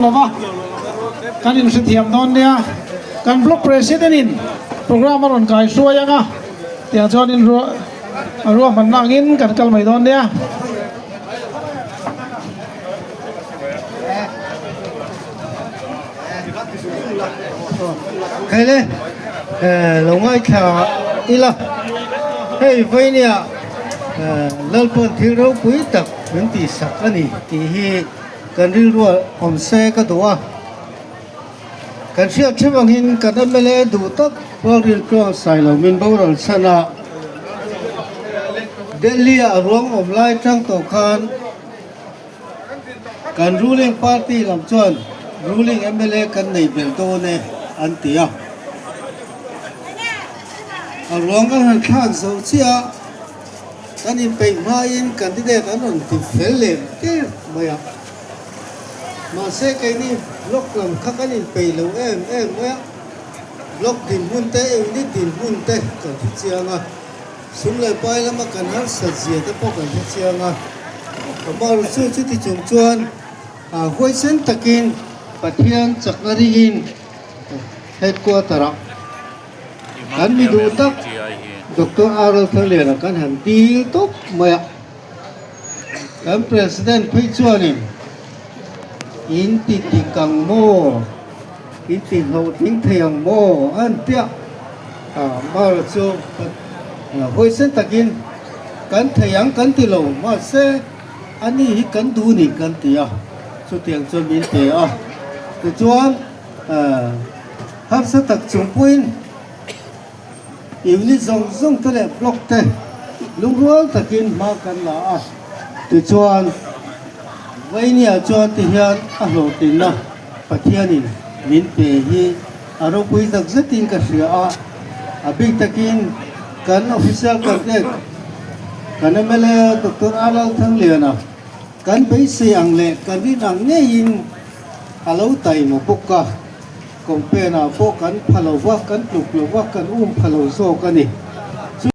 Lova kan inhrethiam dawn nia. Kan Block President in program a rawn kai hruai ang a, tiang chuan in ruahmanna angin kan kal mai dawn nia. Khaile lo ngaithla ila hei vainia Lalpawn thil ropui tak min tihsak a ni tih hi Kan rilru awm se ka duh a, kan hriat ṭheuh angin kan mla duh tak Ralrin Tluang Sailo min boral chhan a, Delhi ah a ruang awm lai ṭang tawh khan kan ruling party lam chuan ruling mla kan nei belh dawn e an ti a, a ruang an han thlak zo chiah a. Kan inpeih hmain candidate an rawn ti fel leh der mai a, mahse keini block lam kha kan inpeih lo em em mai a, block dinhmun te, unit dinhmun te kan hre chiang a, sum leh pai lama kan harsat zia te pawh kan hre chiang a, amaherawhchu chu chuti chung chuan huaisen takin Pathian chakna ringin headquarter ah Kan mi duh tak Doctor Arul Thangliana kan han dil tawp mai a, kan President phei chuanin in ti dik ang maw, in ti hlawhtling thei ang maw a han ti a, Mara chu huaisen takin kan thei ang kan ti lo mahse ani hi kan duh ni kan ti a, chutiang chuan min pe a, tichuan. Harsa tak chung pawhin unit zawng zawng te leh block te lungrual takin hma kan la a, tichuan Vainia chuan ti hian a hlawhtlinna Pathianin min pe hi a ropui tak zetin ka hria a, a bik takin kan official candidate kan mla Doctor Arlal Thangliana kan beisei ang leh kan rin ang ngeiin A lo taima bawk a, campaign ah pawh kan pha lo va, kan tluk lo va, kan um pha lo zawk a ni.